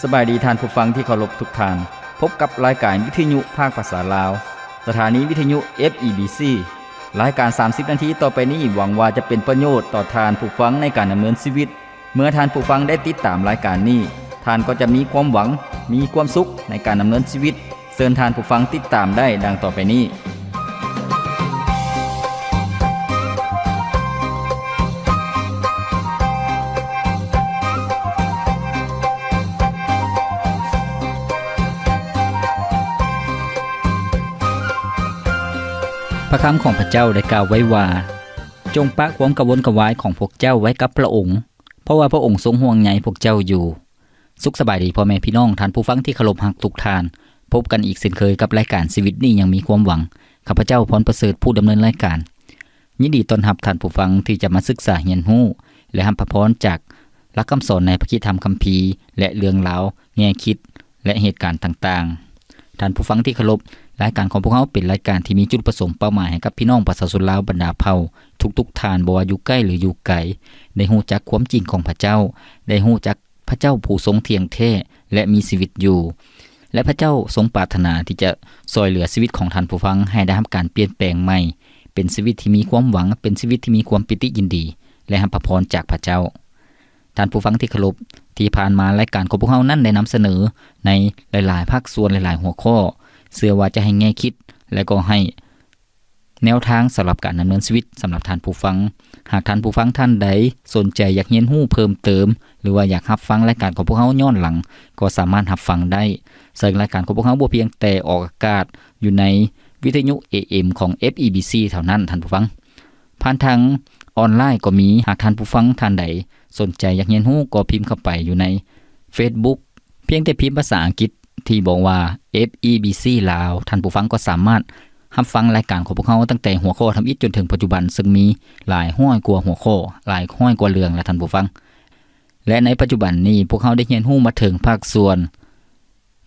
ສະບາຍດີທ່ານຜູ້ຟັງທີ່ເຄົາລົບທຸກທ່ານ. ພົບກັບລາຍການວິທະຍຸພາກພາສາລາວ, ສະຖານີວິທະຍຸ ເອັຟ ອີ ບີ ຊີ. ລາຍການສາມສິບນາທີຕໍ່ໄປນີ້ ຫວັງວ່າຈະເປັນປະໂຫຍດຕໍ່ທ່ານຜູ້ຟັງໃນການດຳເນີນຊີວິດ. ເມື່ອທ່ານຜູ້ຟັງໄດ້ຕິດຕາມລາຍການນີ້, ທ່ານກໍຈະມີຄວາມຫວັງ, ມີຄວາມສຸກໃນການດຳເນີນຊີວິດ. ເຊີນທ່ານຜູ້ຟັງຕິດຕາມໄດ້ດັ່ງຕໍ່ໄປນີ້. ພະຄຳຂອງພະເຈົ້າໄດ້ກ່າວໄວ້ວ່າ, ຈົ່ງປະຄວາມກະວົນກະວາຍຂອງພວກເຈົ້າໄວ້ກັບພະອົງ, ເພາະວ່າພະອົງຊົງຫ່ວງໃຍພວກເຈົ້າຢູ່. ສຸກສະບາຍດີພໍ່ແມ່ພີ່ນ້ອງ, ທ່ານຜູ້ຟັງທີ່ເຄົາລົບຮັກທຸກທ່ານ. ພົບກັນອີກເຊັ່ນເຄີຍກັບລາຍການຊີວິດນີ້ຍັງມີຄວາມຫວັງ. ຂ້າພະເຈົ້າ ພອນປະເສີດ ຜູ້ດຳເນີນລາຍການ, ຍິນດີຕ້ອນຮັບທ່ານຜູ້ຟັງທີ່ຈະມາສຶກສາຮຽນຮູ້ ແລະ ຮັບພະພອນຈາກຫຼັກຄຳສອນໃນພະຄຣິສຕະທຳຄຳພີ ແລະ ເລື່ອງລາວ, ແງ່ຄິດ ແລະ ເຫດການຕ່າງໆ. ທ່ານຜູ້ຟັງທີ່ເຄົາລົບ, ລາຍການຂອງພວກເຮົາເປັນລາຍການທີ່ມີຈຸດປະສົງເປົ້າໝາຍໃຫ້ກັບພີ່ນ້ອງປະຊາຊົນລາວບັນດາເຜົ່າທຸກໆທ່ານ, ບໍ່ວ່າຢູ່ໃກ້ຫຼືຢູ່ໄກ, ໄດ້ຮູ້ຈັກຄວາມຈິງຂອງພະເຈົ້າ, ໄດ້ຮູ້ຈັກ ພະເຈົ້າຜູ້ຊົງທ່ຽງແທ້ ແລະ ມີຊີວິດຢູ່ ແລະ ພະເຈົ້າຊົງປາດຖະໜາທີ່ຈະຊ່ອຍເຫຼືອຊີວິດຂອງທ່ານຜູ້ຟັງໃຫ້ໄດ້ຮັບການປ່ຽນແປງໃໝ່ ເປັນຊີວິດທີ່ມີຄວາມຫວັງ, ເປັນຊີວິດທີ່ມີຄວາມປີຕິຍິນດີ ແລະ ຮັບພະພອນຈາກພະເຈົ້າ. ທ່ານຜູ້ຟັງທີ່ເຄົາລົບ, ທີ່ຜ່ານມາລາຍການຂອງພວກເຮົານັ້ນໄດ້ນຳສະເໜີໃນຫຼາຍໆພາກສ່ວນ, ຫຼາຍໆຫົວຂໍ້, ເຊື່ອວ່າຈະໃຫ້ແງ່ຄິດ ແລະ ກໍໃຫ້ ແນວທາງສຳລັບການດຳເນີນຊີວິດສຳລັບທ່ານຜູ້ຟັງ. ຫາກທ່ານຜູ້ຟັງທ່ານໃດສົນໃຈຢາກຮຽນຮູ້ເພີ່ມເຕີມ ຫຼືວ່າຢາກຮັບຟັງລາຍການຂອງພວກເຮົາຍ້ອນຫຼັງ ກໍສາມາດຮັບຟັງໄດ້. ເຊິ່ງລາຍການຂອງພວກເຮົາບໍ່ພຽງແຕ່ອອກອາກາດຢູ່ໃນວິທະຍຸ ເອເອັມ ຂອງ ເອັຟ ອີ ບີ ຊີ ເທົ່ານັ້ນ, ທ່ານຜູ້ຟັງ, ຜ່ານທາງອອນລາຍກໍມີ. ຫາກທ່ານຜູ້ຟັງທ່ານໃດສົນໃຈຢາກຮຽນຮູ້ ກໍພິມເຂົ້າໄປຢູ່ໃນ Facebook ພຽງແຕ່ພິມພາສາອັງກິດທີ່ບອກວ່າ ເອັຟ ອີ ບີ ຊີ ລາວ, ທ່ານຜູ້ຟັງກໍສາມາດຮັບຟັງລາຍການຂອງພວກເຮົາຕັ້ງແຕ່ຫົວຂໍ້ທຳອິດຈົນເຖິງປັດຈຸບັນ, ເຊິ່ງມີຫຼາຍຮ້ອຍກວ່າຫົວຂໍ້, ຫຼາຍຮ້ອຍກວ່າເລື່ອງແລ້ວ, ທ່ານຜູ້ຟັງ. ແລະ ໃນປັດຈຸບັນນີ້, ພວກເຮົາໄດ້ຮຽນຮູ້ມາເຖິງພາກສ່ວນ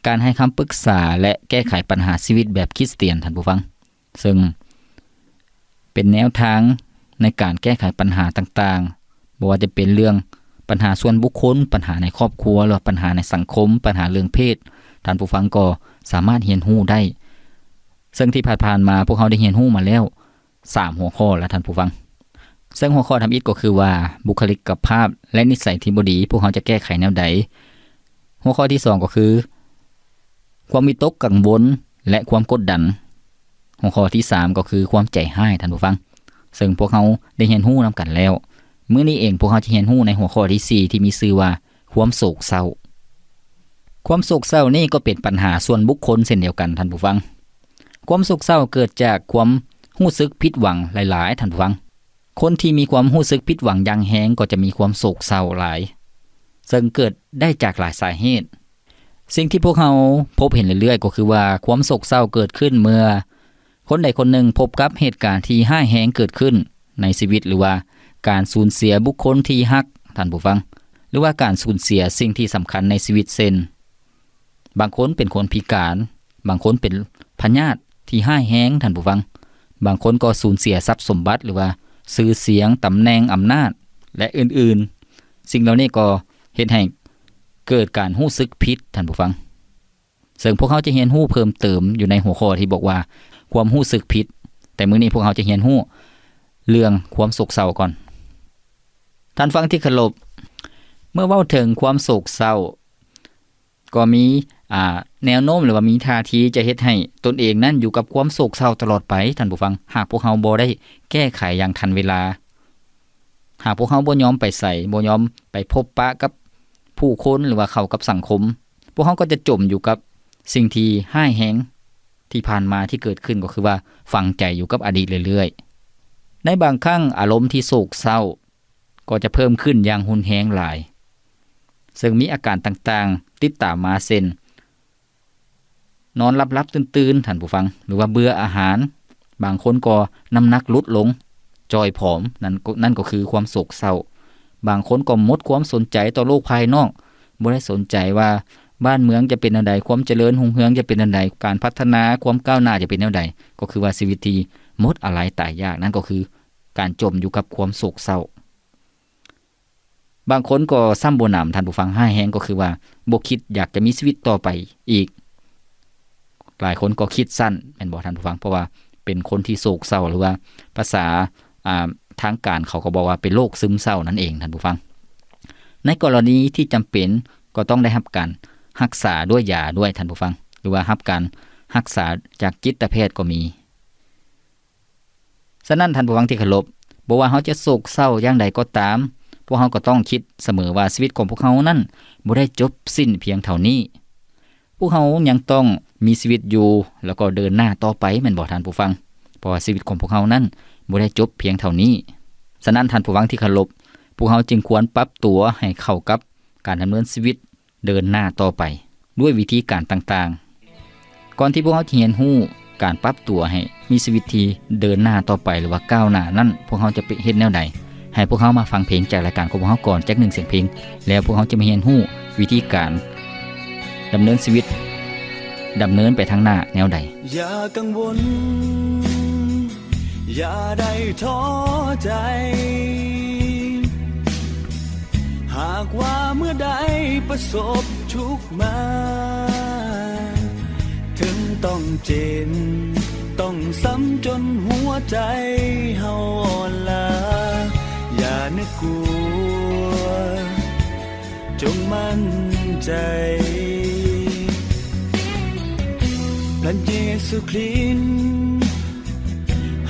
ການໃຫ້ຄຳປຶກສາ ແລະ ແກ້ໄຂບັນຫາຊີວິດແບບຄຣິສຕຽນ, ທ່ານຜູ້ຟັງ. ເຊິ່ງເປັນແນວທາງໃນການແກ້ໄຂບັນຫາຕ່າງໆ, ບໍ່ວ່າຈະເປັນເລື່ອງບັນຫາສ່ວນບຸກຄົນ, ບັນຫາໃນຄອບຄົວ, ຫຼືວ່າບັນຫາໃນສັງຄົມ, ບັນຫາເລື່ອງເພດ, ທ່ານຜູ້ຟັງກໍສາມາດຮຽນຮູ້ໄດ້. ເຊິ່ງທີ່ຜ່ານໆມາ ພວກເຮົາໄດ້ຮຽນຮູ້ມາແລ້ວສາມຫົວຂໍ້ລະ ທ່ານຜູ້ຟັງ. ເຊິ່ງຫົວຂໍ້ທຳອິດກໍຄືວ່າ ບຸກຄະລິກກະພາບ ແລະ ນິໄສທີ່ບໍ່ດີ ພວກເຮົາຈະແກ້ໄຂແນວໃດ? ຫົວຂໍ້ທີສອງກໍຄື ຄວາມວິຕົກກັງວົນ ແລະ ຄວາມກົດດັນ. ຫົວຂໍ້ທີສາມກໍຄືຄວາມໃຈຮ້າຍ, ທ່ານຜູ້ຟັງ, ເຊິ່ງພວກເຮົາໄດ້ຮຽນຮູ້ນຳກັນແລ້ວ. ມື້ນີ້ເອງພວກເຮົາຈະຮຽນຮູ້ໃນຫົວຂໍ້ທີສີ່ ທີ່ມີຊື່ວ່າ ຄວາມໂສກເສົ້າ. ຄວາມໂສກເສົ້ານີ້ກໍເປັນບັນຫາສ່ວນບຸກຄົນເຊັ່ນດຽວກັນ, ທ່ານຜູ້ຟັງ. ຄວາມໂສກເສົ້າເກີດຈາກຄວາມຮູ້ສຶກຜິດຫວັງຫຼາຍໆ, ທ່ານຜູ້ຟັງ. ຄົນທີ່ມີຄວາມຮູ້ສຶກຜິດຫວັງຢ່າງແຮງກໍຈະມີຄວາມໂສກເສົ້າຫຼາຍ, ເຊິ່ງເກີດໄດ້ຈາກຫຼາຍສາເຫດ. ສິ່ງທີ່ພວກເຮົາພົບເຫັນເລື້ອຍໆ ກໍຄືວ່າ ຄວາມໂສກເສົ້າເກີດຂຶ້ນເມື່ອຄົນໃດຄົນໜຶ່ງພົບກັບເຫດການທີ່ຮ້າຍແຮງເກີດຂຶ້ນໃນຊີວິດ, ຫຼືວ່າການສູນເສຍບຸກຄົນທີ່ຮັກ, ທ່ານຜູ້ຟັງ, ຫຼືວ່າການສູນເສຍສິ່ງທີ່ສຳຄັນໃນຊີວິດ ເຊັ່ນ ບາງຄົນເປັນຄົນພິການ, ບາງຄົນເປັນພະຍາດທີ່ຮ້າຍແຮງ, ທ່ານຜູ້ຟັງ. ບາງຄົນກໍສູນເສຍຊັບສົມບັດ ຫຼືວ່າຊື່ສຽງ, ຕຳແໜ່ງ, ອຳນາດ ແລະ ອື່ນໆ. ສິ່ງເຫຼົ່ານີ້ກໍເຮັດໃຫ້ເກີດການຮູ້ສຶກຜິດ, ທ່ານຜູ້ຟັງ. ເຊິ່ງພວກເຮົາຈະຮຽນຮູ້ເພີ່ມເຕີມຢູ່ໃນຫົວຂໍ້ທີ່ບອກວ່າ ຄວາມຮູ້ສຶກຜິດ. ແຕ່ມື້ນີ້ພວກເຮົາຈະຮຽນຮູ້ເລື່ອງຄວາມໂສກເສົ້າກ່ອນ. ທ່ານຟັງທີ່ເຄົາລົບ, ເມື່ອເວົ້າເຖິງຄວາມໂສກເສົ້າ, ກໍມີ, ອ່າ, ແນວໂນ້ມ ຫຼືວ່າມີທ່າທີຈະເຮັດໃຫ້ຕົນເອງນັ້ນຢູ່ກັບຄວາມໂສກເສົ້າຕະຫຼອດໄປ, ທ່ານຜູ້ຟັງ, ຫາກພວກເຮົາບໍ່ໄດ້ແກ້ໄຂຢ່າງທັນເວລາ, ຫາກພວກເຮົາບໍ່ຍອມໄປໃສ, ບໍ່ຍອມໄປພົບປະກັບຜູ້ຄົນ ຫຼືວ່າເຂົ້າກັບສັງຄົມ, ພວກເຮົາກໍຈະຈົມຢູ່ກັບສິ່ງທີ່ຮ້າຍແຮງທີ່ຜ່ານມາທີ່ເກີດຂຶ້ນ, ກໍຄືວ່າຝັງໃຈຢູ່ກັບອະດີດເລື້ອຍໆ. ໃນບາງຄັ້ງ, ອາລົມທີ່ໂສກເສົ້າ ກໍຈະເພີ່ມຂຶ້ນຢ່າງຮຸນແຮງຫຼາຍ, ເຊິ່ງມີອາການຕ່າງໆຕິດຕາມມາ ເຊັ່ນ ນອນຫຼັບໆຕື່ນໆ, ທ່ານຜູ້ຟັງ, ຫຼືວ່າເບື່ອອາຫານ. ບາງຄົນກໍນ້ຳໜັກຫຼຸດລົງ, ຈ່ອຍຜອມ, ນັ້ນກໍ, ນັ້ນກໍຄືຄວາມໂສກເສົ້າ. ບາງຄົນກໍໝົດຄວາມສົນໃຈຕໍ່ໂລກພາຍນອກ, ບໍ່ໄດ້ສົນໃຈວ່າບ້ານເມືອງຈະເປັນແນວໃດ, ຄວາມຈະເລີນຮຸ່ງເຮືອງຈະເປັນແນວໃດ, ການພັດທະນາ, ຄວາມກ້າວໜ້າຈະເປັນແນວໃດ, ກໍຄືວ່າຊີວິດທີ່ໝົດອາໄລຕາຍຢາກ, ນັ້ນກໍຄື ການຈົມຢູ່ກັບຄວາມໂສກເສົ້າ. ບາງຄົນກໍຊ້ຳບໍ່ໜຳ ທ່ານຜູ້ຟັງ, ຮ້າຍແຮງກໍຄືວ່າບໍ່ຄິດຢາກຈະມີຊີວິດຕໍ່ໄປອີກ. ຫຼາຍຄົນກໍຄິດສັ້ນ ແມ່ນບໍ່ທ່ານຜູ້ຟັງ? ເພາະວ່າເປັນຄົນທີ່ໂສກເສົ້າ ຫຼືວ່າພາສາ ອ່າ ທາງການເຂົາກໍບອກວ່າເປັນໂລກຊຶມເສົ້ານັ້ນເອງທ່ານຜູ້ຟັງ. ໃນກໍລະນີທີ່ຈຳເປັນກໍຕ້ອງໄດ້ຮັບການຮັກສາດ້ວຍຢາດ້ວຍທ່ານຜູ້ຟັງ ຫຼືວ່າຮັບການຮັກສາຈາກຈິດຕະແພດກໍມີ. ສະນັ້ນທ່ານຜູ້ຟັງທີ່ເຄົາລົບ, ບໍ່ວ່າເຮົາຈະໂສກເສົ້າຢ່າງໃດກໍຕາມ, ພວກເຮົາກໍຕ້ອງຄິດສະເໝີວ່າຊີວິດຂອງພວກເຮົານັ້ນບໍ່ໄດ້ຈົບສິ້ນພຽງເທົ່ານີ້. ພວກເຮົາຍັງຕ້ອງມີຊີວິດຢູ່ ແລ້ວກໍເດີນໜ້າຕໍ່ໄປ ແມ່ນບໍ່ທ່ານຜູ້ຟັງ? ເພາະວ່າຊີວິດຂອງພວກເຮົານັ້ນບໍ່ໄດ້ຈົບພຽງເທົ່ານີ້. ສະນັ້ນທ່ານຜູ້ຟັງທີ່ເຄົາລົບ, ພວກເຮົາຈຶ່ງຄວນປັບຕົວໃຫ້ເຂົ້າກັບການດຳເນີນຊີວິດເດີນໜ້າຕໍ່ໄປດ້ວຍວິທີການຕ່າງໆ. ກ່ອນທີ່ພວກເຮົາຈະຮຽນຮູ້ການປັບຕົວໃຫ້ມີຊີວິດທີ່ເດີນໜ້າຕໍ່ໄປ ຫຼືວ່າກ້າວໜ້ານັ້ນ, ພວກເຮົາຈະໄປເຮັດແນວໃດ? ໃຫ້ພວກເຮົາມາຟັງເພງຈາກລາຍການຂອງພວກເຮົາກ່ອນຈັກໜຶ່ງສຽງເພງ, ແລ້ວພວກເຮົາຈະມາຮຽນຮູ້ວິທີການດຳເນີນຊີວິດ ດຳເນີນໄປທາງໜ້າແນວໃດ. ຢ່າກັງວົນ ຢ່າໄດ້ທໍ້ໃຈ ຫາກວ່າເມື່ອໃດປະສົບທຸກມາ ເຖິງຕ້ອງເຈັບ ຕ້ອງຊ້ຳຈົນຫົວໃຈເຮົາອ່ອນລາ, ຢ່ານຶກກົວ, ຈົ່ງໝັ້ນໃຈ. ພະເຢຊູຄຣິດ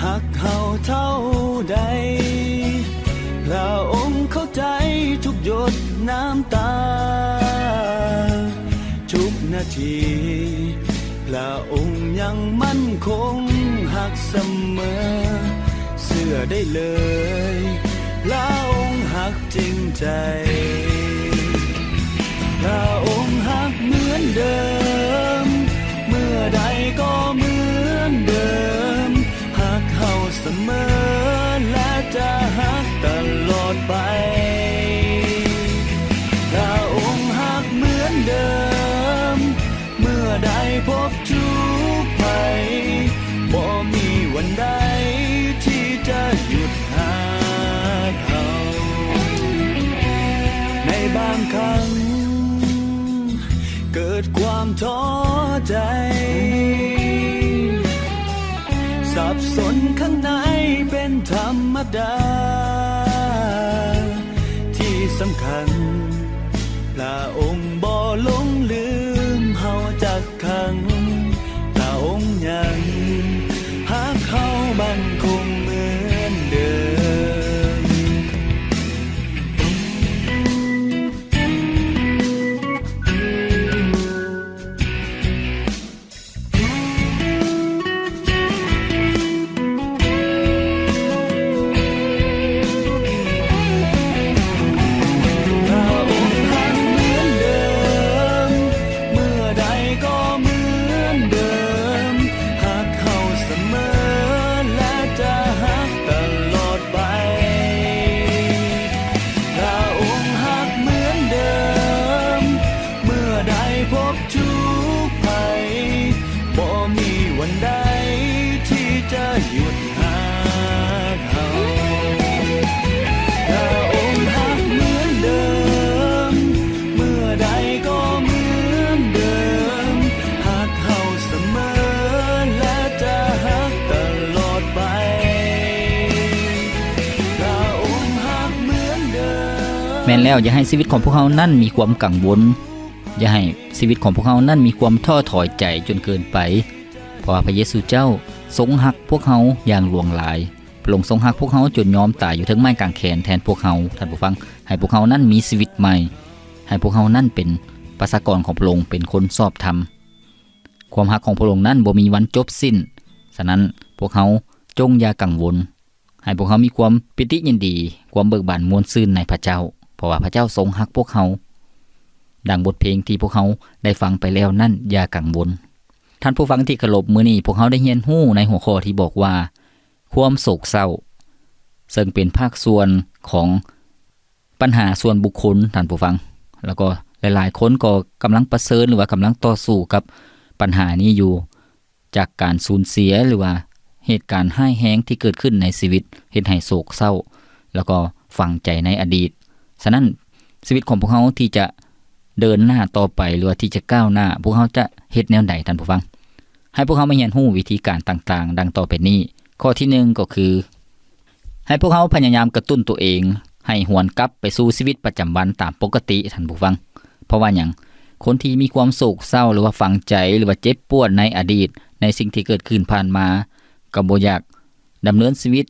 ຮັກເຮົາເທົ່າໃດ, ພະອົງເຂົ້າໃຈທຸກຢົດນ້ຳຕາ, ທຸກນາທີ ພະອົງຍັງໝັ້ນຄົງຮັກສະເໝີ, ເຊື່ອໄດ້ເລີຍ ພະອົງຮັກຈິງໃຈ. ພະອົງຮັກເໝືອນເດີມ, ເມື່ອໃດກໍເໝືອນເດີມ, ຮັກເຮົາສະເໝີ ແລະ ຈະຮັກຕະຫຼອດໄປ. ພະອົງຮັກເໝືອນເດີມ, ເມື່ອໃດພົບທຸກໄພ, ບໍ່ມີວັນໃດທີ່ຈະຢຸດຮັກເຮົາ. ໃນບາງຄັ້ງເກີດຄວາມທໍ້ໃຈ, ສັບສົນຂ້າງໃນເປັນທຳມະດາ. ທີ່ສຳຄັນ ພະອົງບໍ່ຫຼົງລືມເຮົາຈັກຄັ້ງ, ພະອົງຍັງຮັກເຮົາໝັ້ນຄົງເໝືອນເດີມ. ພະອົງຮັກເໝືອນເດີມ, ເມື່ອໃດກໍເໝືອນເດີມ, ຮັກເຮົາສະເໝີ ແລະ ຈະຮັກຕະຫຼອດໄປ. ພະອົງຮັກເໝືອນເດີມ, ເມື່ອໃດພົບທຸກໄພ, ບໍ່ມີວັນໃດທີ່ຈະຢຸດຮັກເຮົາ. ພະອົງຮັກເໝືອນເດີມ, ເມື່ອໃດກໍເໝືອນເດີມ, ຮັກເຮົາສະເໝີ ແລະ ຈະຮັກຕະຫຼອດໄປ. ພະອົງຮັກເໝືອນເດີມ. ແມ່ນແລ້ວ, ຢ່າໃຫ້ຊີວິດຂອງພວກເຮົານັ້ນມີຄວາມກັງວົນ. ຢ່າໃຫ້ຊີວິດຂອງພວກເຮົານັ້ນມີຄວາມທໍ້ຖອຍໃຈຈົນເກີນໄປ, ເພາະວ່າພະເຢຊູເຈົ້າຊົງຮັກພວກເຮົາຢ່າງຫຼວງຫຼາຍ. ພະອົງຊົງຮັກພວກເຮົາຈົນຍອມຕາຍຢູ່ເທິງໄມ້ກາງແຂນແທນພວກເຮົາ, ທ່ານຜູ້ຟັງ, ໃຫ້ພວກເຮົານັ້ນມີຊີວິດໃໝ່, ໃຫ້ພວກເຮົານັ້ນເປັນປະຊາກອນຂອງພະອົງ, ເປັນຄົນຊອບທຳ. ຄວາມຮັກຂອງພະອົງນັ້ນບໍ່ມີວັນຈົບສິ້ນ. ສະນັ້ນ, ພວກເຮົາຈົ່ງຢ່າກັງວົນ. ໃຫ້ພວກເຮົາມີຄວາມປີຕິຍິນດີ, ຄວາມເບີກບານມ່ວນຊື່ນໃນພະເຈົ້າ, ເພາະວ່າພະເຈົ້າຊົງຮັກພວກເຮົາ. ດັ່ງບົດເພງທີ່ພວກເຮົາໄດ້ຟັງໄປແລ້ວນັ້ນ, ຢ່າກັງວົນ. ທ່ານຜູ້ຟັງທີ່ເຄົາລົບ, ມື້ນີ້ພວກເຮົາໄດ້ຮຽນຮູ້ໃນຫົວຂໍ້ທີ່ບອກວ່າ ຄວາມໂສກເສົ້າ, ເຊິ່ງເປັນພາກສ່ວນຂອງ ບັນຫາສ່ວນບຸກຄົນ, ທ່ານຜູ້ຟັງ, ແລ້ວກໍຫຼາຍໆຄົນກໍກຳລັງປະເຊີນ ຫຼືວ່າກຳລັງຕໍ່ສູ້ກັບບັນຫານີ້ຢູ່, ຈາກການສູນເສຍ ຫຼືວ່າເຫດການຮ້າຍແຮງທີ່ເກີດຂຶ້ນໃນຊີວິດ ເຮັດໃຫ້ໂສກເສົ້າ ແລ້ວກໍຝັງໃຈໃນອະດີດ. ສະນັ້ນ, ຊີວິດຂອງພວກເຮົາທີ່ຈະເດີນໜ້າຕໍ່ໄປ ຫຼືວ່າທີ່ຈະກ້າວໜ້າ, ພວກເຮົາຈະເຮັດແນວໃດ, ທ່ານຜູ້ຟັງ? ໃຫ້ພວກເຮົາມາຮຽນຮູ້ວິທີການຕ່າງໆ ດັ່ງຕໍ່ໄປນີ້. ຂໍ້ທີໜຶ່ງກໍຄື ໃຫ້ພວກເຮົາພະຍາຍາມກະຕຸ້ນຕົວເອງໃຫ້ຫວນກັບໄປສູ່ຊີວິດປະຈຳວັນຕາມປົກກະຕິ, ທ່ານຜູ້ຟັງ. ເພາະວ່າຫຍັງ? ຄົນທີ່ມີຄວາມໂສກເສົ້າ ຫຼືວ່າຝັງໃຈ ຫຼືວ່າເຈັບປວດໃນອະດີດ, ໃນສິ່ງທີ່ເກີດຂຶ້ນຜ່ານມາ, ກໍບໍ່ຢາກດຳເນີນຊີວິດ,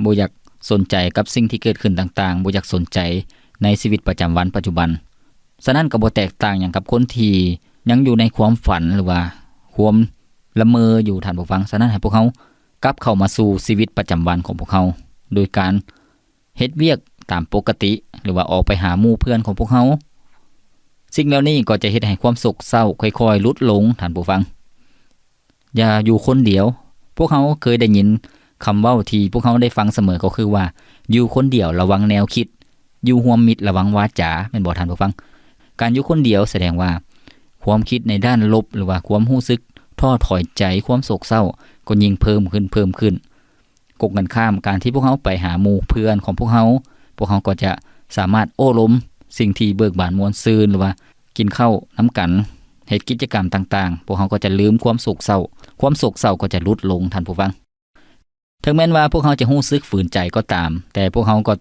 ບໍ່ຢາກສົນໃຈກັບສິ່ງທີ່ເກີດຂຶ້ນຕ່າງໆ, ບໍ່ຢາກສົນໃຈໃນຊີວິດປະຈຳວັນປັດຈຸບັນ. ສະນັ້ນກໍບໍ່ແຕກຕ່າງຫຍັງກັບຄົນທີ່ຍັງຢູ່ໃນຄວາມຝັນ ຫຼືວ່າຄວາມລະເມີຢູ່, ທ່ານຜູ້ຟັງ. ສະນັ້ນໃຫ້ພວກເຮົາກັບເຂົ້າມາສູ່ຊີວິດປະຈຳວັນຂອງພວກເຮົາ ໂດຍການເຮັດວຽກຕາມປົກກະຕິ ຫຼືວ່າອອກໄປຫາໝູ່ເພື່ອນຂອງພວກເຮົາ. ສິ່ງເຫຼົ່ານີ້ກໍຈະເຮັດໃຫ້ຄວາມໂສກເສົ້າຄ່ອຍໆຫຼຸດລົງ, ທ່ານຜູ້ຟັງ. ຢ່າຢູ່ຄົນດຽວ. ພວກເຮົາເຄີຍໄດ້ຍິນຄຳເວົ້າທີ່ພວກເຮົາໄດ້ຟັງສະເໝີ ກໍຄືວ່າ ຢູ່ຄົນດຽວລະວັງແນວຄິດ, ຢູ່ຮ່ວມມິດລະວັງວາຈາ, ແມ່ນບໍ່, ທ່ານຜູ້ຟັງ? ການຢູ່ຄົນດຽວສະແດງວ່າ ຄວາມຄິດໃນດ້ານລົບ ຫຼືວ່າຄວາມຮູ້ສຶກທໍ້ຖອຍໃຈ, ຄວາມໂສກເສົ້າ ກໍຍິ່ງເພີ່ມຂຶ້ນ, ເພີ່ມຂຶ້ນ. ກົງກັນຂ້າມ, ການທີ່ພວກເຮົາໄປຫາໝູ່ເພື່ອນຂອງພວກເຮົາ, ພວກເຮົາກໍຈະສາມາດໂອ້ລົມສິ່ງທີ່ເບີກບານມ່ວນຊື່ນ ຫຼືວ່າກິນເຂົ້ານຳກັນ, ເຮັດກິດຈະກຳຕ່າງໆ, ພວກເຮົາກໍຈະລືມຄວາມໂສກເສົ້າ, ຄວາມໂສກເສົ້າກໍຈະຫຼຸດລົງ, ທ່ານຜູ້ຟັງ. ເຖິງແມ່ນວ່າພວກເຮົາຈະຮູ້ສຶກຝືນໃຈກໍຕາມ, ແຕ່ພວກເຮົາກໍ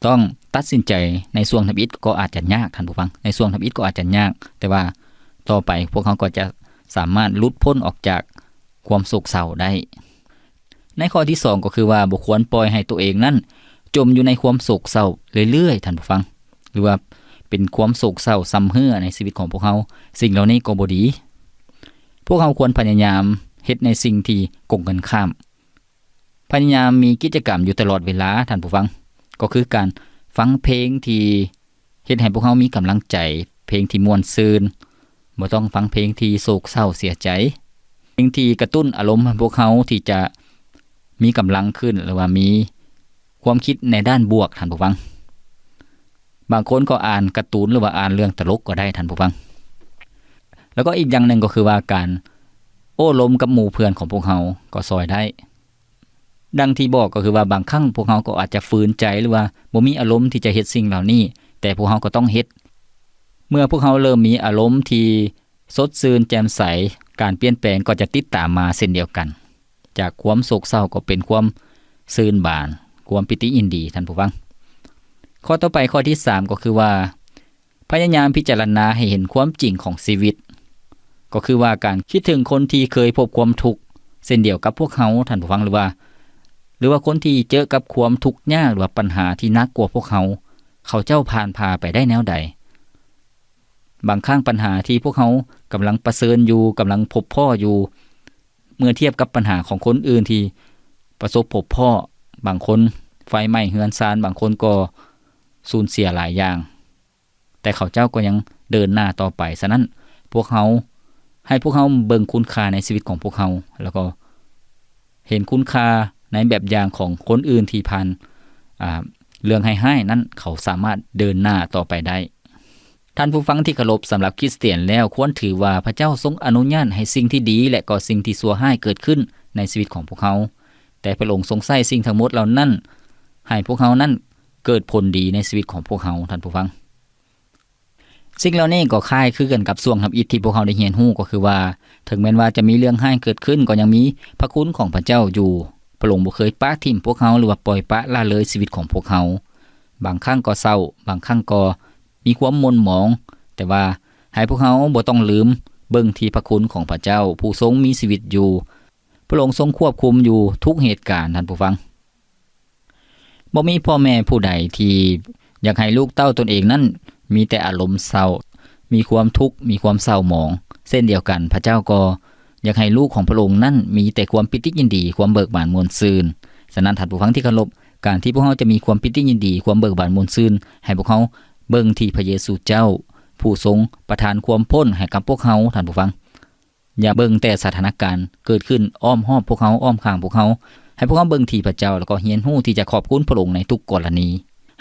ຕ້ອງຕັດສິນໃຈໃນຊ່ວງທຳອິດກໍອາດຈະຍາກ, ທ່ານຜູ້ຟັງ, ໃນຊ່ວງທຳອິດກໍອາດຈະຍາກ, ແຕ່ວ່າຕໍ່ໄປພວກເຮົາກໍຈະສາມາດຫຼຸດພົ້ນອອກຈາກຄວາມໂສກເສົ້າໄດ້. ໃນຂໍ້ທີສອງກໍຄືວ່າ ບໍ່ຄວນປ່ອຍໃຫ້ຕົວເອງນັ້ນຈົມຢູ່ໃນຄວາມໂສກເສົ້າເລື້ອຍໆ, ທ່ານຜູ້ຟັງ, ຫຼືວ່າເປັນຄວາມໂສກເສົ້າຊຳເຮື້ອໃນຊີວິດຂອງພວກເຮົາ. ສິ່ງເຫຼົ່ານີ້ກໍບໍ່ດີ. ພວກເຮົາຄວນພະຍາຍາມເຮັດໃນສິ່ງທີ່ກົງກັນຂ້າມ. ພະຍາຍາມມີກິດຈະກຳຢູ່ຕະຫຼອດເວລາ, ທ່ານຜູ້ຟັງ, ກໍຄືການຟັງເພງທີ່ ເຮັດໃຫ້ພວກເຮົາມີກຳລັງໃຈ, ເພງທີ່ມ່ວນຊື່ນ, ບໍ່ຕ້ອງຟັງເພງທີ່ໂສກເສົ້າເສຍໃຈ, ເພງທີ່ກະຕຸ້ນອາລົມໃຫ້ພວກເຮົາທີ່ຈະມີກຳລັງຂຶ້ນ ຫຼືວ່າມີຄວາມຄິດໃນດ້ານບວກ, ທ່ານຜູ້ຟັງ. ບາງຄົນກໍອ່ານກາຕູນ ຫຼືວ່າອ່ານເລື່ອງຕະຫຼົກກໍໄດ້, ທ່ານຜູ້ຟັງ. ແລ້ວກໍອີກຢ່າງໜຶ່ງກໍຄືວ່າ ການໂອ້ລົມກັບໝູ່ເພື່ອນຂອງພວກເຮົາກໍຊ່ອຍໄດ້. ດັ່ງທີ່ບອກກໍຄືວ່າ ບາງຄັ້ງພວກເຮົາກໍອາດຈະຝືນໃຈ ຫຼືວ່າບໍ່ມີອາລົມທີ່ຈະເຮັດສິ່ງເຫຼົ່ານີ້, ແຕ່ພວກເຮົາກໍຕ້ອງເຮັດ. ເມື່ອພວກເຮົາເລີ່ມມີອາລົມທີ່ສົດຊື່ນແຈ່ມໃສ, ການປ່ຽນແປງກໍຈະຕິດຕາມມາເຊັ່ນດຽວກັນ. ຈາກຄວາມໂສກເສົ້າກໍເປັນຄວາມຊື່ນບານ, ຄວາມປີຕິຍິນດີ, ທ່ານຜູ້ຟັງ. ຂໍ້ຕໍ່ໄປ, ຂໍ້ທີສາມ ກໍຄືວ່າ ພະຍາຍາມພິຈາລະນາໃຫ້ເຫັນຄວາມຈິງຂອງຊີວິດ, ກໍຄືວ່າການຄິດເຖິງຄົນທີ່ເຄີຍພົບຄວາມທຸກເຊັ່ນດຽວກັບພວກເຮົາ, ທ່ານຜູ້ຟັງ, ຫຼືວ່າ ຫຼືວ່າຄົນທີ່ເຈີກັບຄວາມທຸກຍາກ ຫຼືວ່າປັນຫາທີ່ໜັກກວ່າພວກເຮົາ, ເຂົາເຈົ້າຜ່ານຜ່າໄປໄດ້ແນວໃດ? ບາງຄັ້ງປັນຫາທີ່ພວກເຮົາກຳລັງປະເຊີນຢູ່, ກຳລັງພົບພໍ້ຢູ່, ເມື່ອທຽບກັບປັນຫາຂອງຄົນອື່ນທີ່ປະສົບພົບພໍ້, ບາງຄົນໄຟໄໝ້ເຮືອນຊານ, ບາງຄົນກໍສູນເສຍຫຼາຍຢ່າງ. ແຕ່ເຂົາເຈົ້າກໍຍັງເດີນໜ້າຕໍ່ໄປ. ສະນັ້ນ ພວກເຮົາ, ໃຫ້ພວກເຮົາເບິ່ງຄຸນຄ່າໃນຊີວິດຂອງພວກເຮົາ, ແລ້ວກໍເຫັນຄຸນຄ່າໃນແບບຢ່າງຂອງຄົນອື່ນທີ່ຜ່ານ, ອາ, ເລື່ອງຮ້າຍໆນັ້ນ, ເຂົາສາມາດເດີນໜ້າຕໍ່ໄປໄດ້. ທ່ານຜູ້ຟັງທີ່ເຄົາລົບ, ສຳລັບຄຣິສຕຽນແລ້ວ ຄວນຖືວ່າພະເຈົ້າຊົງອະນຸຍາດໃຫ້ສິ່ງທີ່ດີ ແລະ ກໍສິ່ງທີ່ຊົ່ວຮ້າຍເກີດຂຶ້ນໃນຊີວິດຂອງພວກເຮົາ. ແຕ່ພະອົງຊົງໃຊ້ສິ່ງທັງໝົດເຫຼົ່ານັ້ນ ໃຫ້ພວກເຮົານັ້ນເກີດຜົນດີໃນຊີວິດຂອງພວກເຮົາ, ທ່ານຜູ້ຟັງ. ສິ່ງເຫຼົ່ານີ້ກໍຄ້າຍຄືກັນກັບຊ່ວງທຳອິດທີ່ພວກເຮົາໄດ້ຮຽນຮູ້, ກໍຄືວ່າ ເຖິງແມ່ນວ່າຈະມີເລື່ອງຮ້າຍເກີດຂຶ້ນ, ກໍຍັງມີພະຄຸນຂອງພະເຈົ້າຢູ່. ພະອົງບໍ່ເຄີຍປະຖິ້ມພວກເຮົາ ຫຼືວ່າປ່ອຍປະລະເລີຍຊີວິດຂອງພວກເຮົາ. ບາງຄັ້ງກໍເສົ້າ, ບາງຄັ້ງກໍມີຄວາມໝົ່ນໝອງ, ແຕ່ວ່າໃຫ້ພວກເຮົາບໍ່ຕ້ອງລືມເບິ່ງທີ່ພະຄຸນຂອງພະເຈົ້າ ຜູ້ຊົງມີຊີວິດຢູ່. ພະອົງຊົງຄວບຄຸມຢູ່ທຸກເຫດການ, ທ່ານຜູ້ຟັງ. ບໍ່ມີພໍ່ແມ່ຜູ້ໃດທີ່ຢາກໃຫ້ລູກເຕົ້າຕົນເອງນັ້ນມີແຕ່ອາລົມເສົ້າ, ມີຄວາມທຸກ, ມີຄວາມເສົ້າໝອງ. ເຊັ່ນດຽວກັນ, ພະເຈົ້າກໍຢາກໃຫ້ລູກຂອງພະອົງນັ້ນມີແຕ່ຄວາມປີຕິຍິນດີ, ຄວາມເບີກບານມ່ວນຊື່ນ. ສະນັ້ນ, ທ່ານຜູ້ຟັງທີ່ເຄົາລົບ, ການທີ່ພວກເຮົາຈະມີຄວາມປີຕິຍິນດີ, ຄວາມເບີກບານມ່ວນຊື່ນ, ໃຫ້ພວກເຮົາເບິ່ງທີ່ພະເຢຊູເຈົ້າ, ຜູ້ຊົງປະທານຄວາມພົ້ນໃຫ້ກັບພວກເຮົາ, ທ່ານຜູ້ຟັງ. ຢ່າເບິ່ງແຕ່ສະຖານະການເກີດຂຶ້ນອ້ອມຮອບພວກເຮົາ, ອ້ອມຂ້າງພວກເຮົາ. ໃຫ້ພວກເຮົາເບິ່ງທີ່ພະເຈົ້າ ແລ້ວກໍຮຽນຮູ້ທີ່ຈະຂອບຄຸນພະອົງໃນທຸກກໍລະນີ.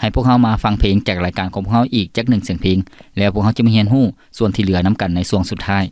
ໃຫ້ພວກເຮົາມາຟັງເພງຈາກລາຍການຂອງພວກເຮົາອີກຈັກໜຶ່ງສຽງເພງ, ແລ້ວພວກເຮົາຈະມາຮຽນຮູ້ສ່ວນທີ່ເຫຼືອນຳກັນໃນຊ່ວງສຸດທ້າຍ. ເ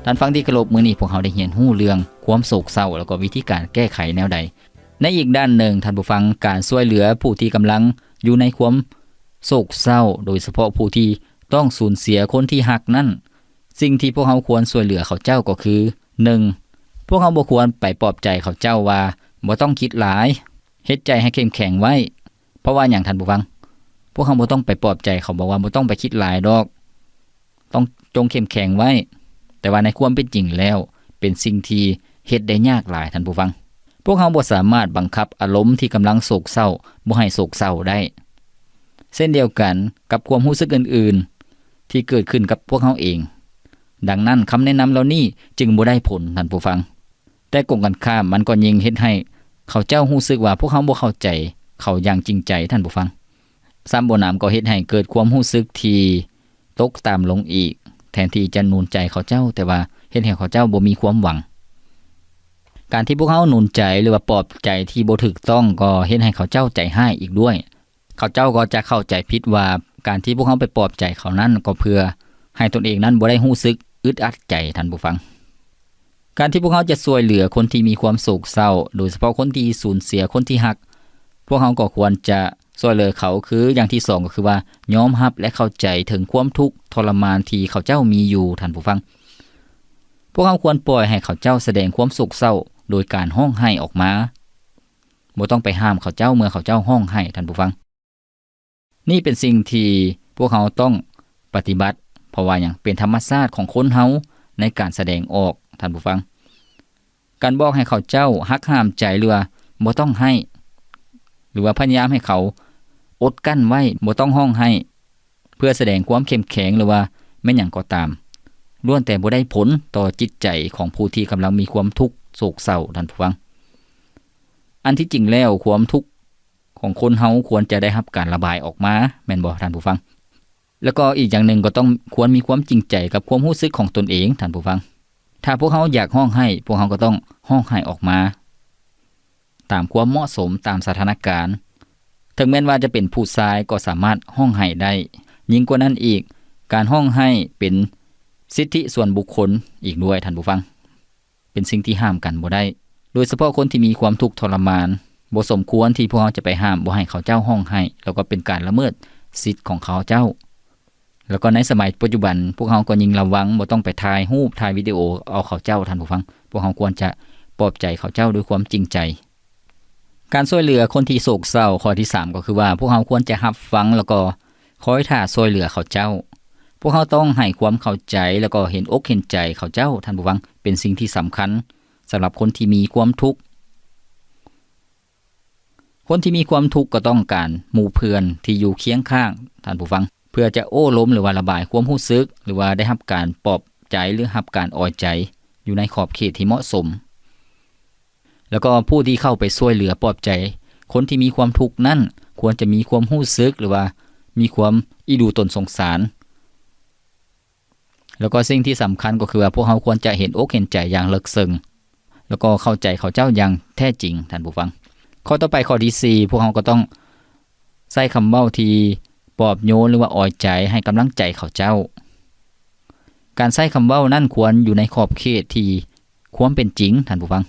ທ່ານຟັງທີ່ເຄົາລົບ, ມື້ນີ້ພວກເຮົາໄດ້ຮຽນຮູ້ເລື່ອງຄວາມໂສກເສົ້າ ແລ້ວກໍວິທີການແກ້ໄຂແນວໃດ. ໃນອີກດ້ານໜຶ່ງ, ທ່ານຜູ້ຟັງ, ການຊ່ວຍເຫຼືອຜູ້ທີ່ກຳລັງຢູ່ໃນຄວາມໂສກເສົ້າ, ໂດຍສະເພາະຜູ້ທີ່ຕ້ອງສູນເສຍຄົນທີ່ຮັກນັ້ນ, ສິ່ງທີ່ພວກເຮົາຄວນຊ່ວຍເຫຼືອເຂົາເຈົ້າກໍຄື, ໜຶ່ງ, ພວກເຮົາບໍ່ຄວນໄປປອບໃຈເຂົາເຈົ້າວ່າ ບໍ່ຕ້ອງຄິດຫຼາຍ, ເຮັດໃຈໃຫ້ເຂັ້ມແຂງໄວ້. ເພາະວ່າຫຍັງ, ທ່ານຜູ້ຟັງ? ພວກເຮົາບໍ່ຕ້ອງໄປປອບໃຈເຂົາ, ບອກວ່າບໍ່ຕ້ອງໄປຄິດຫຼາຍດອກ, ຕ້ອງ ຈົ່ງເຂັ້ມແຂງໄວ້, ແຕ່ວ່າໃນຄວາມເປັນຈິງແລ້ວ ເປັນສິ່ງທີ່ເຮັດໄດ້ຍາກຫຼາຍ, ທ່ານຜູ້ຟັງ. ພວກເຮົາບໍ່ສາມາດບັງຄັບອາລົມທີ່ກຳລັງໂສກເສົ້າບໍ່ໃຫ້ໂສກເສົ້າໄດ້, ເຊັ່ນດຽວກັນກັບຄວາມຮູ້ສຶກອື່ນໆທີ່ເກີດຂຶ້ນກັບພວກເຮົາເອງ. ດັ່ງນັ້ນ, ຄຳແນະນຳເຫຼົ່ານີ້ຈຶ່ງບໍ່ໄດ້ຜົນ, ທ່ານຜູ້ຟັງ. ແຕ່ກົງກັນຂ້າມ, ມັນກໍຍິ່ງເຮັດໃຫ້ເຂົາເຈົ້າຮູ້ສຶກວ່າພວກເຮົາບໍ່ເຂົ້າໃຈເຂົາຢ່າງຈິງໃຈ, ທ່ານຜູ້ຟັງ. ຊ້ຳບໍ່ໜຳກໍເຮັດໃຫ້ເກີດຄວາມຮູ້ສຶກທີ່ຕົກຕ່ຳລົງອີກ, ແທນທີ່ຈະໜູນໃຈເຂົາເຈົ້າ, ແຕ່ວ່າເຮັດໃຫ້ເຂົາເຈົ້າບໍ່ມີຄວາມຫວັງ. ການທີ່ພວກເຮົາໜູນໃຈ ຫຼືວ່າປອບໃຈທີ່ບໍ່ຖືກຕ້ອງ ກໍເຮັດໃຫ້ເຂົາເຈົ້າໃຈຮ້າຍອີກດ້ວຍ. ເຂົາເຈົ້າກໍຈະເຂົ້າໃຈຜິດວ່າ ການທີ່ພວກເຮົາໄປປອບໃຈເຂົານັ້ນ ກໍເພື່ອໃຫ້ຕົນເອງນັ້ນບໍ່ໄດ້ຮູ້ສຶກອຶດອັດໃຈ, ທ່ານຜູ້ຟັງ. ການທີ່ພວກເຮົາຈະຊ່ວຍເຫຼືອຄົນທີ່ມີຄວາມໂສກເສົ້າ, ໂດຍສະເພາະຄົນທີ່ສູນເສຍຄົນທີ່ຮັກ, ພວກເຮົາກໍຄວນຈະຊ່ວຍເຫຼືອເຂົາ, ຄືຢ່າງທີສອງກໍຄືວ່າ ຍອມຮັບ ແລະ ເຂົ້າໃຈເຖິງຄວາມທຸກທໍລະມານທີ່ເຂົາເຈົ້າມີຢູ່, ທ່ານຜູ້ຟັງ. ພວກເຮົາຄວນປ່ອຍໃຫ້ເຂົາເຈົ້າສະແດງຄວາມໂສກເສົ້າໂດຍການຮ້ອງໄຫ້ອອກມາ. ບໍ່ຕ້ອງໄປຫ້າມເຂົາເຈົ້າເມື່ອເຂົາເຈົ້າຮ້ອງໄຫ້, ທ່ານຜູ້ຟັງ. ນີ້ເປັນສິ່ງທີ່ພວກເຮົາຕ້ອງປະຕິບັດ, ເພາະວ່າຫຍັງ? ເປັນທຳມະຊາດຂອງຄົນເຮົາໃນການສະແດງອອກ, ທ່ານຜູ້ຟັງ. ການບອກໃຫ້ເຂົາເຈົ້າຫັກຫ້າມໃຈ ຫຼືວ່າບໍ່ຕ້ອງໄຫ້, ຫຼືວ່າພະຍາຍາມໃຫ້ເຂົາອົດກັ້ນໄວ້, ບໍ່ຕ້ອງຮ້ອງໄຫ້, ເພື່ອສະແດງຄວາມເຂັ້ມແຂງ ຫຼືວ່າແມ່ນຫຍັງກໍຕາມ, ລ້ວນແຕ່ບໍ່ໄດ້ຜົນຕໍ່ຈິດໃຈຂອງຜູ້ທີ່ກຳລັງມີຄວາມທຸກໂສກເສົ້າ, ທ່ານຜູ້ຟັງ. ອັນທີ່ຈິງແລ້ວ, ຄວາມທຸກ ຂອງຄົນເຮົາຄວນຈະໄດ້ຮັບການລະບາຍອອກມາ, ແມ່ນບໍ່, ທ່ານຜູ້ຟັງ? ແລ້ວກໍອີກຢ່າງໜຶ່ງກໍຕ້ອງຄວນມີຄວາມຈິງໃຈກັບຄວາມຮູ້ສຶກຂອງຕົນເອງ, ທ່ານຜູ້ຟັງ. ຖ້າພວກເຮົາຢາກຮ້ອງໄຫ້, ພວກເຮົາກໍຕ້ອງຮ້ອງໄຫ້ອອກມາຕາມຄວາມເໝາະສົມ, ຕາມສະຖານະການ. ເຖິງແມ່ນວ່າຈະເປັນຜູ້ຊາຍກໍສາມາດຮ້ອງໄຫ້ໄດ້. ຍິ່ງກວ່ານັ້ນອີກ, ການຮ້ອງໄຫ້ເປັນສິດທິສ່ວນບຸກຄົນອີກດ້ວຍ, ທ່ານຜູ້ຟັງ. ເປັນສິ່ງທີ່ຫ້າມກັນບໍ່ໄດ້, ໂດຍສະເພາະຄົນທີ່ມີຄວາມທຸກທໍລະມານ, ບໍ່ສົມຄວນທີ່ພວກເຮົາຈະໄປຫ້າມບໍ່ໃຫ້ເຂົາເຈົ້າຮ້ອງໄຫ້, ແລ້ວກໍເປັນການລະເມີດສິດຂອງເຂົາເຈົ້າ. ແລ້ວກໍໃນສະໄໝປັດຈຸບັນ, ພວກເຮົາກໍຍິ່ງລະວັງ, ບໍ່ຕ້ອງໄປຖ່າຍຮູບ, ຖ່າຍວິດີໂອເອົາເຂົາເຈົ້າ, ທ່ານຜູ້ຟັງ. ພວກເຮົາຄວນຈະປອບໃຈເຂົາເຈົ້າດ້ວຍຄວາມຈິງໃຈ. ການຊ່ວຍເຫຼືອຄົນທີ່ໂສກເສົ້າ, ຂໍ້ທີສາມ ກໍຄືວ່າ ພວກເຮົາຄວນຈະຮັບຟັງ ແລ້ວກໍ ຄອຍຖ້າຊ່ວຍເຫຼືອເຂົາເຈົ້າ. ພວກເຮົາຕ້ອງໃຫ້ຄວາມເຂົ້າໃຈ ແລ້ວກໍເຫັນອົກເຫັນໃຈເຂົາເຈົ້າ, ທ່ານຜູ້ຟັງ, ເປັນສິ່ງທີ່ສຳຄັນສຳລັບຄົນທີ່ມີຄວາມທຸກ. ຄົນທີ່ມີຄວາມທຸກກໍຕ້ອງການໝູ່ເພື່ອນທີ່ຢູ່ຄຽງຂ້າງ, ທ່ານຜູ້ຟັງ, ເພື່ອຈະໂອ້ລົມ ຫຼືວ່າລະບາຍຄວາມຮູ້ສຶກ ຫຼືວ່າໄດ້ຮັບການປອບໃຈ ຫຼືຮັບການອອຍໃຈ ຢູ່ໃນຂອບເຂດທີ່ເໝາະສົມ. ແລ້ວກໍຜູ້ທີ່ເຂົ້າໄປຊ່ວຍເຫຼືອປອບໃຈຄົນທີ່ມີຄວາມທຸກນັ້ນ ຄວນຈະມີຄວາມຮູ້ສຶກ ຫຼືວ່າມີຄວາມອີ່ດູຕົນສົງສານ. ແລ້ວກໍສິ່ງທີ່ສຳຄັນກໍຄືວ່າ ພວກເຮົາຄວນຈະເຫັນອົກເຫັນໃຈຢ່າງເລິກເຊິ່ງ ແລ້ວກໍເຂົ້າໃຈເຂົາເຈົ້າຢ່າງແທ້ຈິງ, ທ່ານຜູ້ຟັງ. ຂໍ້ຕໍ່ໄປ, ຂໍ້ທີສີ່, ພວກເຮົາກໍຕ້ອງໃຊ້ຄຳເວົ້າທີ່ປອບໂຍນ ຫຼືວ່າອອຍໃຈ, ໃຫ້ກຳລັງໃຈເຂົາເຈົ້າ. ການໃຊ້ຄຳເວົ້ານັ້ນຄວນຢູ່ໃນຂອບເຂດທີ່ ຄວາມເປັນຈິງ, ທ່ານຜູ້ຟັງ,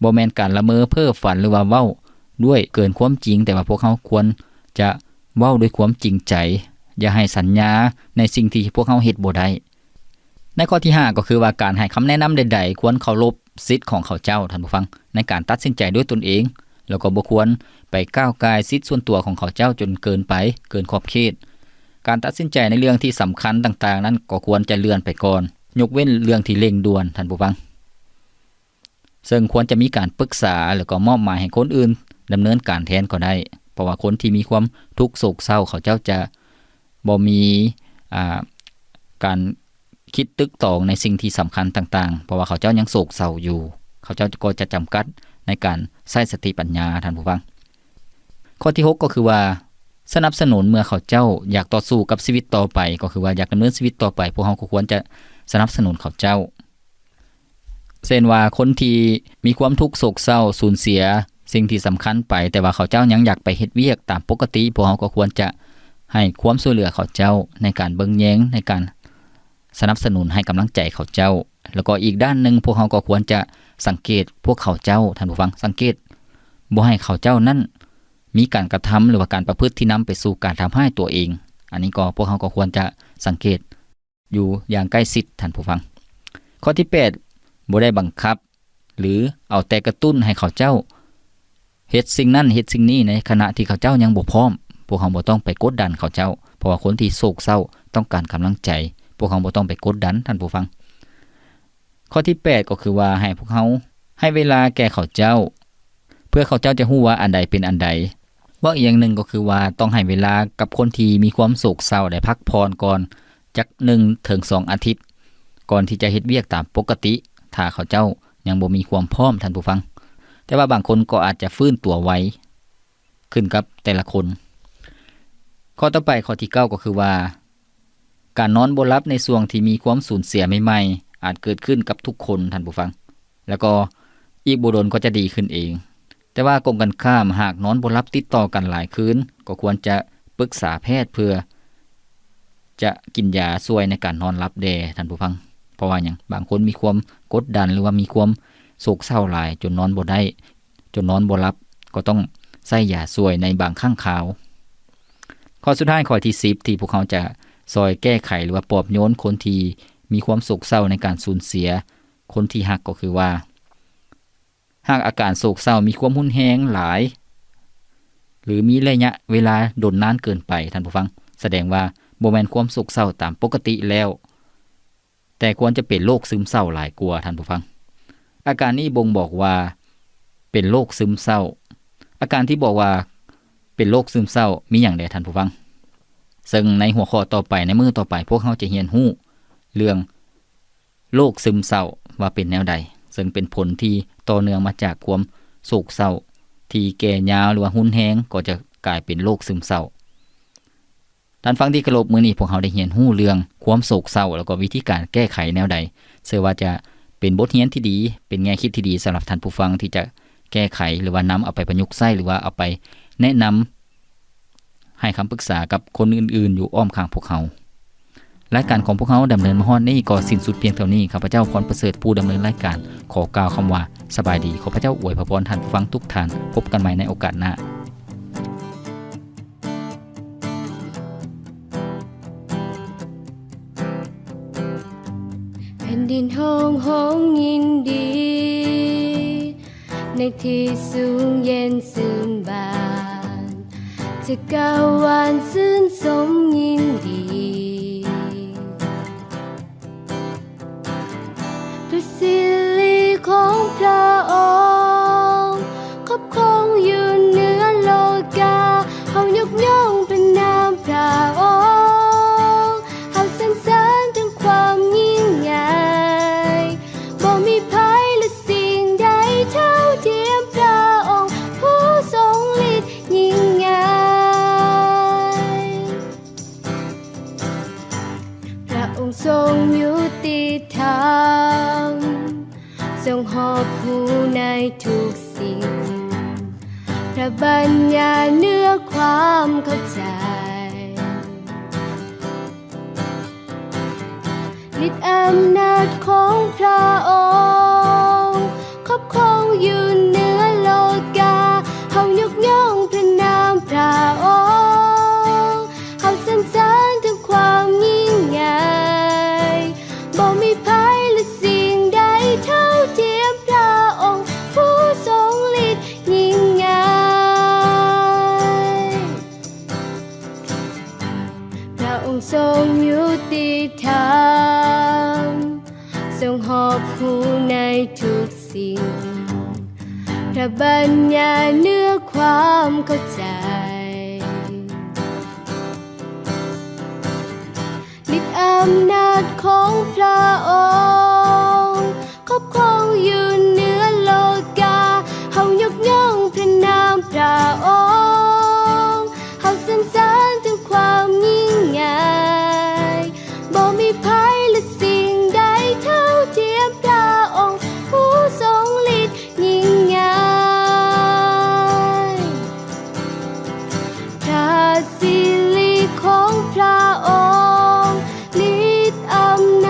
ບໍ່ແມ່ນການລະເມີເພ້ຝັນ ຫຼືວ່າເວົ້າດ້ວຍເກີນຄວາມຈິງ, ແຕ່ວ່າພວກເຮົາຄວນຈະເວົ້າດ້ວຍຄວາມຈິງໃຈ, ຢ່າໃຫ້ສັນຍາໃນສິ່ງທີ່ພວກເຮົາເຮັດບໍ່ໄດ້. ໃນຂໍ້ທີຫ້າ ກໍຄືວ່າ ການໃຫ້ຄຳແນະນຳໃດໆ ຄວນເຄົາລົບສິດຂອງເຂົາເຈົ້າ, ທ່ານຜູ້ຟັງ, ໃນການຕັດສິນໃຈດ້ວຍຕົນເອງ, ແລ້ວກໍບໍ່ຄວນໄປກ້າວກ່າຍສິດສ່ວນຕົວຂອງເຂົາເຈົ້າຈົນເກີນໄປ, ເກີນຂອບເຂດ. ການຕັດສິນໃຈໃນເລື່ອງທີ່ສຳຄັນຕ່າງໆນັ້ນ ກໍຄວນຈະເລື່ອນໄປກ່ອນ, ຍົກເວັ້ນເລື່ອງທີ່ເລັ່ງດ່ວນ, ທ່ານຜູ້ຟັງ. ເຊິ່ງຄວນຈະມີການປຶກສາ ແລ້ວກໍມອບໝາຍໃຫ້ຄົນອື່ນດຳເນີນການແທນກໍໄດ້, ເພາະວ່າຄົນທີ່ມີຄວາມທຸກໂສກເສົ້າ ເຂົາເຈົ້າຈະບໍ່ມີ, ອ່າ, ການຄິດຕຶກຕອງໃນສິ່ງທີ່ສຳຄັນຕ່າງໆ, ເພາະວ່າເຂົາເຈົ້າຍັງໂສກເສົ້າຢູ່, ເຂົາເຈົ້າກໍຈະຈຳກັດໃນການໃຊ້ສະຕິປັນຍາ, ທ່ານຜູ້ຟັງ. ຂໍ້ທີຫົກ ກໍຄືວ່າ ສະໜັບສະໜູນເມື່ອເຂົາເຈົ້າຢາກຕໍ່ສູ້ກັບຊີວິດຕໍ່ໄປ, ກໍຄືວ່າຢາກດຳເນີນຊີວິດຕໍ່ໄປ, ພວກເຮົາກໍຄວນຈະສະໜັບສະໜູນເຂົາເຈົ້າ. ເຊັ່ນວ່າ ຄົນທີ່ມີຄວາມທຸກໂສກເສົ້າ, ສູນເສຍສິ່ງທີ່ສຳຄັນໄປ, ແຕ່ວ່າເຂົາເຈົ້າຍັງຢາກໄປເຮັດວຽກຕາມປົກກະຕິ, ພວກເຮົາກໍຄວນຈະໃຫ້ຄວາມຊ່ວຍເຫຼືອເຂົາເຈົ້າໃນການເບິ່ງແຍງ, ໃນການ ສະໜັບສະໜູນໃຫ້ກຳລັງໃຈເຂົາເຈົ້າ. ແລ້ວກໍອີກດ້ານໜຶ່ງ, ພວກເຮົາກໍຄວນຈະສັງເກດພວກເຂົາເຈົ້າ, ທ່ານຜູ້ຟັງ, ສັງເກດບໍ່ໃຫ້ເຂົາເຈົ້ານັ້ນມີການກະທຳ ຫຼືວ່າການປະພຶດທີ່ນຳໄປສູ່ການທຳຮ້າຍຕົວເອງ. ອັນນີ້ກໍ ພວກເຮົາກໍຄວນຈະສັງເກດຢູ່ຢ່າງໃກ້ຊິດ, ທ່ານຜູ້ຟັງ. ຂໍ້ທີແປດ, ບໍ່ໄດ້ບັງຄັບ ຫຼື ເອົາແຕ່ກະຕຸ້ນໃຫ້ເຂົາເຈົ້າເຮັດສິ່ງນັ້ນເຮັດສິ່ງນີ້ ໃນຂະນະທີ່ເຂົາເຈົ້າຍັງບໍ່ພ້ອມ. ພວກເຮົາບໍ່ຕ້ອງໄປກົດດັນເຂົາເຈົ້າ, ເພາະວ່າຄົນທີ່ໂສກເສົ້າຕ້ອງການກຳລັງໃຈ, ພວກເຮົາບໍ່ຕ້ອງໄປກົດດັນ, ທ່ານຜູ້ຟັງ. ຂໍ້ທີແປດ ກໍຄືວ່າໃຫ້ພວກເຮົາໃຫ້ເວລາແກ່ເຂົາເຈົ້າ ເພື່ອເຂົາເຈົ້າຈະຮູ້ວ່າອັນໃດເປັນອັນໃດ. ເວົ້າອີກຢ່າງໜຶ່ງກໍຄືວ່າຕ້ອງໃຫ້ເວລາກັບຄົນທີ່ມີຄວາມໂສກເສົ້າໄດ້ພັກຜ່ອນກ່ອນຈັກໜຶ່ງເຖິງສອງອາທິດ ກ່ອນທີ່ຈະເຮັດວຽກຕາມປົກກະຕິ ຖ້າເຂົາເຈົ້າຍັງບໍ່ມີຄວາມພ້ອມ, ທ່ານຜູ້ຟັງ. ແຕ່ວ່າບາງຄົນກໍອາດຈະຟື້ນຕົວໄວ ຂຶ້ນກັບແຕ່ລະຄົນ. ຂໍ້ຕໍ່ໄປ, ຂໍ້ທີເກົ້າ ກໍຄືວ່າ ການນອນບໍ່ຫຼັບໃນຊ່ວງທີ່ມີຄວາມສູນເສຍໃໝ່ໆ ອາດເກີດຂຶ້ນກັບທຸກຄົນ, ທ່ານຜູ້ຟັງ, ແລ້ວກໍອີກບໍ່ດົນກໍຈະດີຂຶ້ນເອງ. ແຕ່ວ່າກົງກັນຂ້າມ, ຫາກນອນບໍ່ຫຼັບຕິດຕໍ່ກັນຫຼາຍຄືນ, ກໍຄວນຈະປຶກສາແພດເພື່ອຈະກິນຢາຊ່ວຍໃນການນອນຫຼັບແດ່, ທ່ານຜູ້ຟັງ. ເພາະວ່າຫຍັງ? ບາງຄົນມີຄວາມກົດດັນ ຫຼືວ່າມີຄວາມໂສກເສົ້າຫຼາຍ ຈົນນອນບໍ່ໄດ້, ຈົນນອນບໍ່ຫຼັບ, ກໍຕ້ອງໃຊ້ຢາຊ່ວຍໃນບາງຄັ້ງຄາວ. ຂໍ້ສຸດທ້າຍ, ຂໍ້ທີສິບ ທີ່ພວກເຮົາຈະຊ່ອຍແກ້ໄຂ ຫຼືວ່າປອບໂຍນຄົນທີ່ມີຄວາມໂສກເສົ້າໃນການສູນເສຍຄົນທີ່ຮັກ ກໍຄືວ່າ ຫາກອາການໂສກເສົ້າມີຄວາມຮຸນແຮງຫຼາຍ ຫຼື ມີໄລຍະເວລາດົນນານເກີນໄປ, ທ່ານຜູ້ຟັງ, ສະແດງວ່າບໍ່ແມ່ນຄວາມໂສກເສົ້າຕາມປົກກະຕິແລ້ວ, ແຕ່ຄວນຈະເປັນໂລກຊຶມເສົ້າຫຼາຍກວ່າ, ທ່ານຜູ້ຟັງ. ອາການນີ້ບົ່ງບອກວ່າເປັນໂລກຊຶມເສົ້າ. ອາການທີ່ບອກວ່າເປັນໂລກຊຶມເສົ້າມີຫຍັງແດ່, ທ່ານຜູ້ຟັງ? ເຊິ່ງໃນຫົວຂໍ້ຕໍ່ໄປ, ໃນມື້ຕໍ່ໄປ, ພວກເຮົາຈະຮຽນຮູ້ເລື່ອງໂລກຊຶມເສົ້າວ່າເປັນແນວໃດ, ເຊິ່ງເປັນຜົນທີ່ຕໍ່ເນື່ອງມາຈາກຄວາມໂສກເສົ້າທີ່ແກ່ຍາວ ຫຼືວ່າຮຸນແຮງ, ກໍຈະກາຍເປັນໂລກຊຶມເສົ້າ. ທ່ານຟັງທີ່ເຄົາລົບ, ມື້ນີ້ພວກເຮົາໄດ້ຮຽນຮູ້ເລື່ອງຄວາມໂສກເສົ້າ ແລ້ວກໍວິທີການແກ້ໄຂແນວໃດ. ເຊື່ອວ່າຈະເປັນບົດຮຽນທີ່ດີ, ເປັນແງ່ຄິດທີ່ດີສຳລັບທ່ານຜູ້ຟັງທີ່ຈະແກ້ໄຂ ຫຼືວ່ານຳເອົາໄປປະຍຸກໃຊ້ ຫຼືວ່າເອົາໄປແນະນຳໃຫ້ຄຳປຶກສາກັບຄົນອື່ນໆຢູ່ອ້ອມຂ້າງພວກເຮົາ. ລາຍການຂອງພວກເຮົາດຳເນີນມາຮອດນີ້ກໍສິ້ນສຸດພຽງເທົ່ານີ້. ຂ້າພະເຈົ້າ ພອນປະເສີດ ຜູ້ດຳເນີນລາຍການ ຂໍກ່າວຄຳວ່າ ສະບາຍດີ. ຂໍພະເຈົ້າອວຍພະພອນທ່ານຜູ້ຟັງທຸກທ່ານ. ພົບກັນໃໝ່ໃນໂອກາດໜ້າ. ແຜ່ນດິນຮ້ອງຮ້ອງຍິນດີ ໃນທີ່ສູງເຢັນຊື່ນບານ ຈັກກະວານຊື່ນຊົມຍິນດີ ພະສິລິຂອງພະອົງ ຄອບຄອງຢູ່ເໜືອໂລກາ ເຮົາຍົກຍ້ອງພະນາມພະອົງ ເຮົາສັນເສີນເຖິງຄວາມຍິ່ງໃຫຍ່ ບໍ່ມີໃຜ ແລະ ສິ່ງໃດເທົ່າທຽມພະອົງ ຜູ້ຊົງລິດຍິ່ງໃຫຍ່. ພະອົງຊົງຍຸຕິທຳ ຊົງຮອບຮູ້ໃນທຸກສິ່ງ ພະບັນຍາເໜືອຄວາມເຂົ້າໃຈ ລິດອຳນາດຂອງພະອົງ ຄອບຄອງຢູ່ເໜືອໂລກາ ເຮົາຍົກຍ້ອງພະນາມພະອົງ ເຮົາສັນເສີນເຖິງຄວາມຍິ່ງໃຫຍ່ ບໍ່ມີໃຜ ແລະ ສິ່ງໃດເທົ່າທຽມພະອົງ ຜູ້ຊົງລິດຍິ່ງໃຫຍ່. ພະອົງຊົງຍຸຕິທຳ ຊົງຮອບຮູ້ໃນທຸກສິ່ງ ພະບັນຍາເໜືອຄວາມເຂົ້າໃຈ ລິດອຳນາດຂອງພະອົງ ຄອບຄອງຢູ່ເໜືອໂລກາ ເຮົາຍົກຍ້ອງພະນາມພະອົງ ເຮົາສັນເສີນເຖິງຄວາມຍິ່ງໃຫຍ່ ບໍ່ມີໃຜ ແລະ ສິ່ງໃດເທົ່າທຽມພະອົງ ຜູ້ຊົງລິດຍິ່ງໃຫຍ່ ພະສິລິຂອງພະອົງ ລິດອຳນ